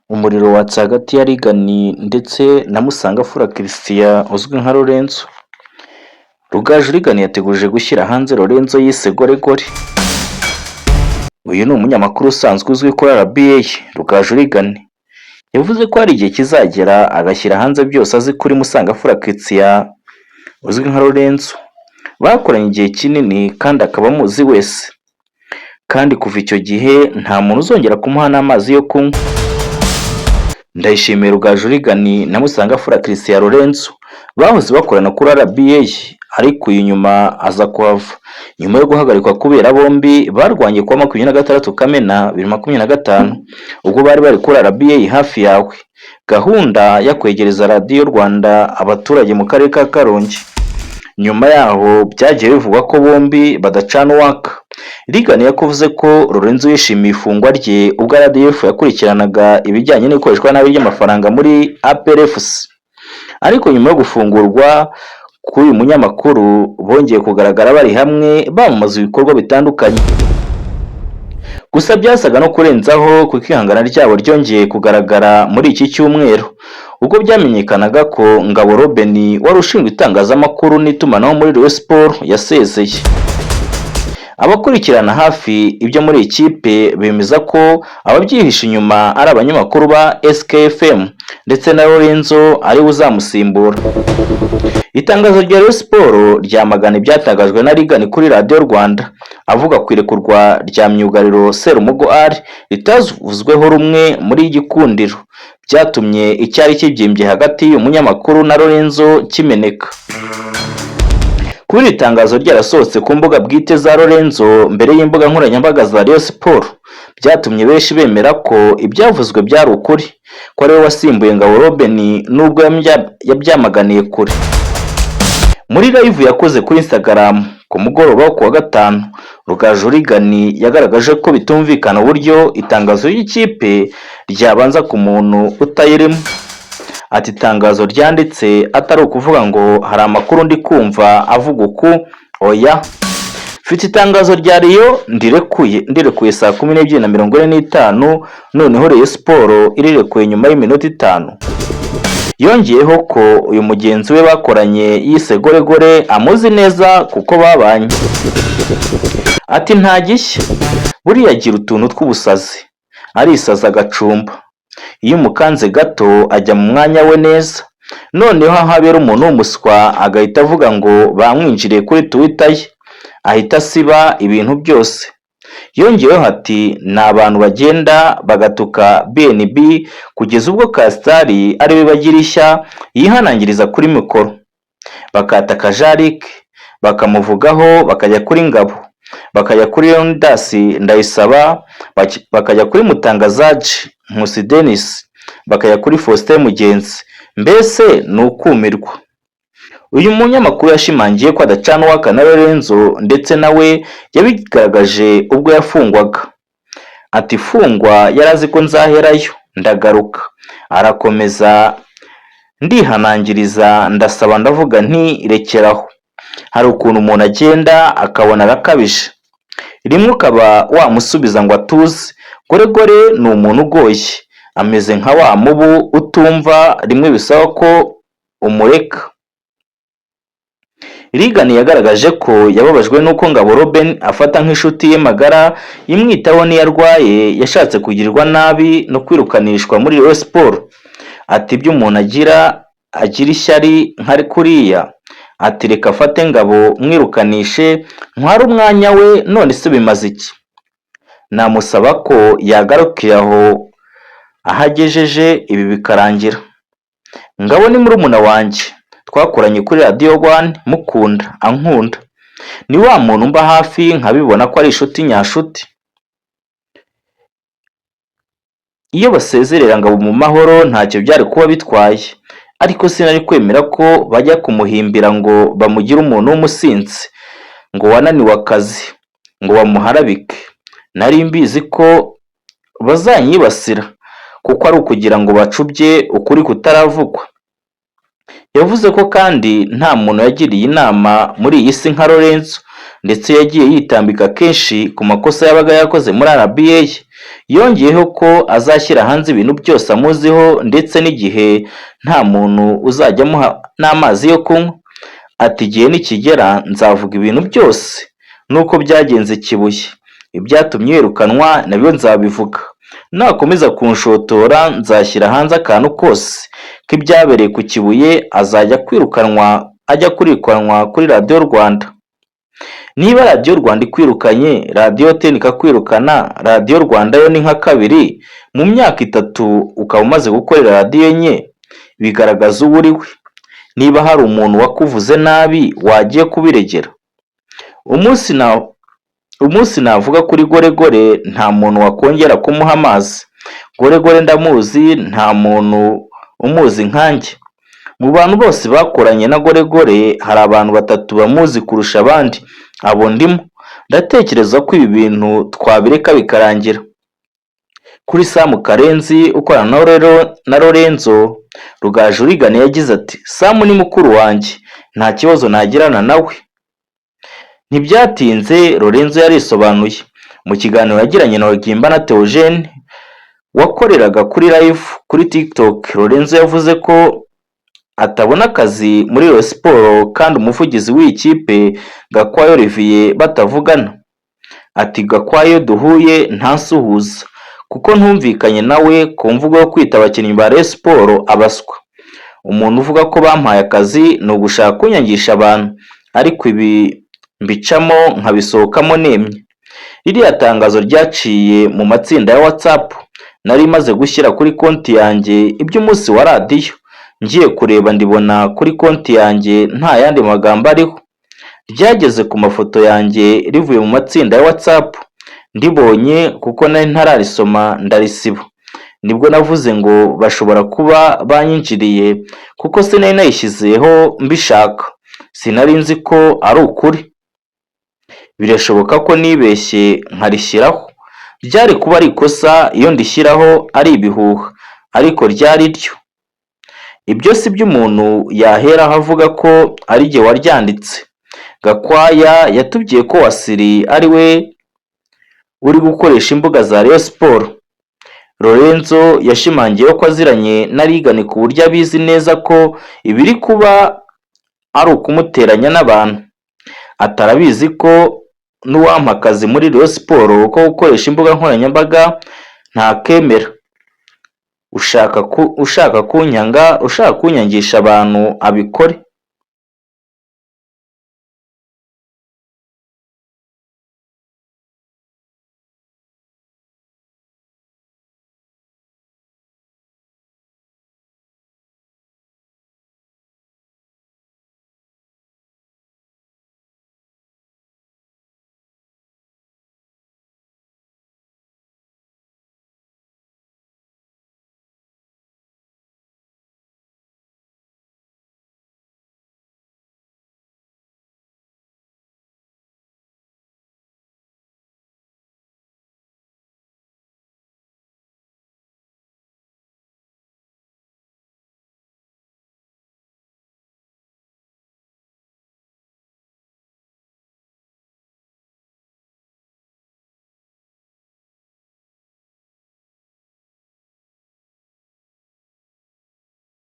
Umuriro watse hagati ya Reagan ndetse na Musangafura Christian uzwi nka Lorenzo. Rugaju Reagan yateguje gushyira hanze Lorenzo yise Goregore. Uyu ni umunyamakuru usanzwe uzwi kuri RBA, Rugaju Reagan. Yavuze ko hari igihe kizagera agashyira hanze byose azi kuri Musangafura Christian uzwi nka Lorenzo. Bakoranye igihe kinini kandi akaba amuzi wese. Kandi kuva icyo gihe nta muntu uzongera kumuha n'amazi yo kunywa. Ndayishimiye Rugaju Reagan na Musangafura Christian Lorenzo bahoze bakorana kuri RBA, ariko uyu nyuma aza kuhava nyuma yo guhagarikwa kubera bombi barwanye kuwa 26 Kamena 2025, ubwo bari bari kuri RBA hafi yawe, gahunda yo kwegereza Radiyo Rwanda abaturage mu karere ka Karongi. Nyuma yaho byagiye bivugwa ko bombi badacana uwaka. Reagan yakuvuze ko Lorenzo yishimiye ifungwa rye ubwo RDF yakurikiranaga ibijyanye n'ikoreshwa nabi ry'amafaranga muri APRFC. Ariko nyuma yo gufungurwa k'uyu munyamakuru, bongeye kugaragara bari hamwe bamamaza ibikorwa bitandukanye. Gusa byasaga no kurenzaho, kuko ihangana ryabo ryongeye kugaragara muri iki cyumweru, ubwo byamenyekanaga ko Ngabo Roben wari ushinzwe itangazamakuru n'itumanaho muri Rayon Sports yasezeye. Abakurikirana hafi ibyo muri iyi kipe bemeza ko ababyihishe inyuma ari abanyamakuru ba SKFM ndetse na Lorenzo ariwe uzamusimbura. Itangazo rya Rayon Sports ryamagana ibyatangajwe na Reagan kuri Radiyo Rwanda avuga ku irekurwa rya myugariro Serumogo Ali ritavuzweho rumwe muri Gikundiro, byatumye icyari kibyimbye hagati y'uyu munyamakuru na Lorenzo kimeneka. Kuba iri tangazo ryarasohotse ku mbuga bwite za Lorenzo mbere y'imbuga nkoranyambaga za Rayon Sports, byatumye benshi bemera ko ibyavuzwe byari ukuri, ko ariwe wasimbuye Ngabo Roben, nubwo yabyamaganiye kure. Muri live yakoze kuri Instagram ku mugoroba wo kuwa gatanu, Rugaju Reagan yagaragaje ko bitumvikana uburyo itangazo ry'ikipe ryabanza ku muntu utayirimo. Ati: "Itangazo ryanditse atari ukuvuga ngo hari amakuru ndi kumva avuga uku, oya. Mfite itangazo rya Rayon ndirekuye, ndirekuye saa 12:45, noneho Rayon Sports irirekuye nyuma y'iminota 5." Yongeyeho ko uyu mugenzi we bakoranye yise Goregore amuzi neza kuko babanye. Ati: "Nta gishya, buriya agira utuntu tw'ubusazi, arisaza agacumba. Iyo umukanze gato ajya mu mwanya we neza, noneho aho abera umuntu w'umuswa agahita avuga ngo bamwinjiriye kuri Twitter ye, ahita asiba ibintu byose." Yongeyeho ati: "Ni abantu bagenda bagatuka BNB kugeza ubwo Castar ariwe Bagirishya yihanangiriza kuri mikoro, bakataka Jarike, bakamuvugaho, bakajya kuri Ngabo, bakajya kuri Leonidas Ndayisaba, bakajya kuri Mutangazaji Nkusi Denis, bakajya kuri Faustin Mugenzi, mbese ni ukumirwa." Uyu munyamakuru yashimangiye ko adacana uwaka na Lorenzo, ndetse nawe yabigaragaje ubwo yafungwaga. Ati: "Fungwa yari azi ko nzaherayo ndagaruka, arakomeza ndihanangiriza, ndasaba, ndavuga nti rekeraho. Hari ukuntu umuntu agenda akabona arakabije, rimwe ukaba wamusubiza ngo atuze. Goregore ni umuntu ugoye, ameze nka wa mubu utumva, rimwe bisaba ko umureka." Reagan yagaragaje ko yababajwe n'uko Ngabo Roben afata nk'inshuti ye magara imwitaho n'iyo arwaye yashatse kugirirwa nabi no kwirukanishwa muri Rayon Sports. Ati: "Ibyo umuntu agira ishyari nka kuriya, ati reka afate Ngabo mwirukanishe ntware umwanya we, none se bimaze iki? Namusaba ko yagarukira aho ahagejeje ibi bikarangira. Ngabo ni murumuna wanjye, twakoranye kuri Radiyo One, mukunda ankunda, ni wa muntu mba hafi nkabibona ko ari inshuti nyashuti. Iyo basezerera Ngabo mu mahoro ntacyo byari kuba bitwaye, ariko sinari kwemera ko bajya kumuhimbira ngo bamugire umuntu w'umusinzi, ngo wananiwe akazi, ngo bamuharabike. Nari mbizi ko bazanyibasira kuko ari ukugira ngo bacubye ukuri kutaravugwa." Yavuze ko kandi nta muntu yagiriye inama muri iyi si nka Lorenzo, ndetse yagiye yitambika kenshi ku makosa yabaga yakoze muri RBA. Yongeyeho ko azashyira hanze ibintu byose amuziho, ndetse n'igihe nta muntu uzajya amuha n'amazi yo kunywa. Ati: "Igihe nikigera nzavuga ibintu byose nuko byagenze Kibuye, ibyatumye yirukanwa nabyo nzabivuga. Nakomeza kunshotora nzashyira hanze akantu kose k'ibyabereye ku Kibuye, azajya kwirukanwa, ajya kurikanwa kuri Radiyo Rwanda. Niba Radiyo Rwanda ikwirukanye, Radiyo 10 ikakwirukana, Radiyo Rwanda yo ni nka kabiri mu myaka 3, ukaba umaze gukorera radiyo enye, bigaragaza uwo uri we. Niba hari umuntu wakuvuze nabi, wagiye kubiregera. Umunsi navuga kuri Goregore, nta muntu wakongera kumuha amazi. Goregore ndamuzi, nta muntu umuzi nkanjye. Mu bantu bose bakoranye na Goregore, hari abantu batatu bamuzi kurusha abandi, abo ndimo. Ndatekereza ko ibi bintu twabireka bikarangira." Kuri Sam Karenzi ukorana na Lorenzo, Rugaju Reagan yagize ati: "Sam ni mukuru wanjye, nta kibazo nagirana nawe." Ntibyatinze, Lorenzo yarisobanuye. Mu kiganiro yagiranye na Rugimbana Theogene wakoreraga kuri live kuri TikTok, Lorenzo yavuze ko atabona akazi muri Rayon Sports kandi umuvugizi w'iyi kipe, Gakwaya Olivier, batavugana. Ati: "Gakwaya duhuye ntansuhuza kuko ntumvikanye nawe ku mvugo yo kwita abakinnyi ba Rayon Sports abaswa. Umuntu uvuga ko bampaye akazi ni ugushaka kunyangisha abantu, ariko ibi mbicamo nkabisohokamo nemye. Ririya tangazo ryaciye mu matsinda ya WhatsApp. Nari maze gushyira kuri konti yanjye iby'umunsi wa radiyo, ngiye kureba ndibona kuri konti yanjye nta yandi magambo ariho. Ryageze ku mafoto yanjye rivuye mu matsinda ya WhatsApp. Ndibonye, kuko nari ntararisoma, ndarisiba. Nibwo navuze ngo bashobora kuba banyinjiriye, kuko sinari nayishyizeho mbishaka, sinari nzi ko ari ukuri. Birashoboka ko nibeshye nkarishyiraho. Byari kuba ari ikosa iyo ndishyiraho ari ibihuha, ariko ryari ryo. Ibyo si byo umuntu yaheraho avuga ko ari jye waryanditse. Gakwaya yatubwiye ko Wasiri ari we uri gukoresha imbuga za Rayon Sports." Lorenzo yashimangiye ko aziranye na Reagan ku buryo abizi neza ko ibiri kuba ari ukumuteranya n'abantu. Atarabizi ko n'uwampa akazi muri Rayon Sports ko gukoresha imbuga nkoranyambaga ntakemera. Ushaka kunyanga, ushaka kunyangisha abantu abikore.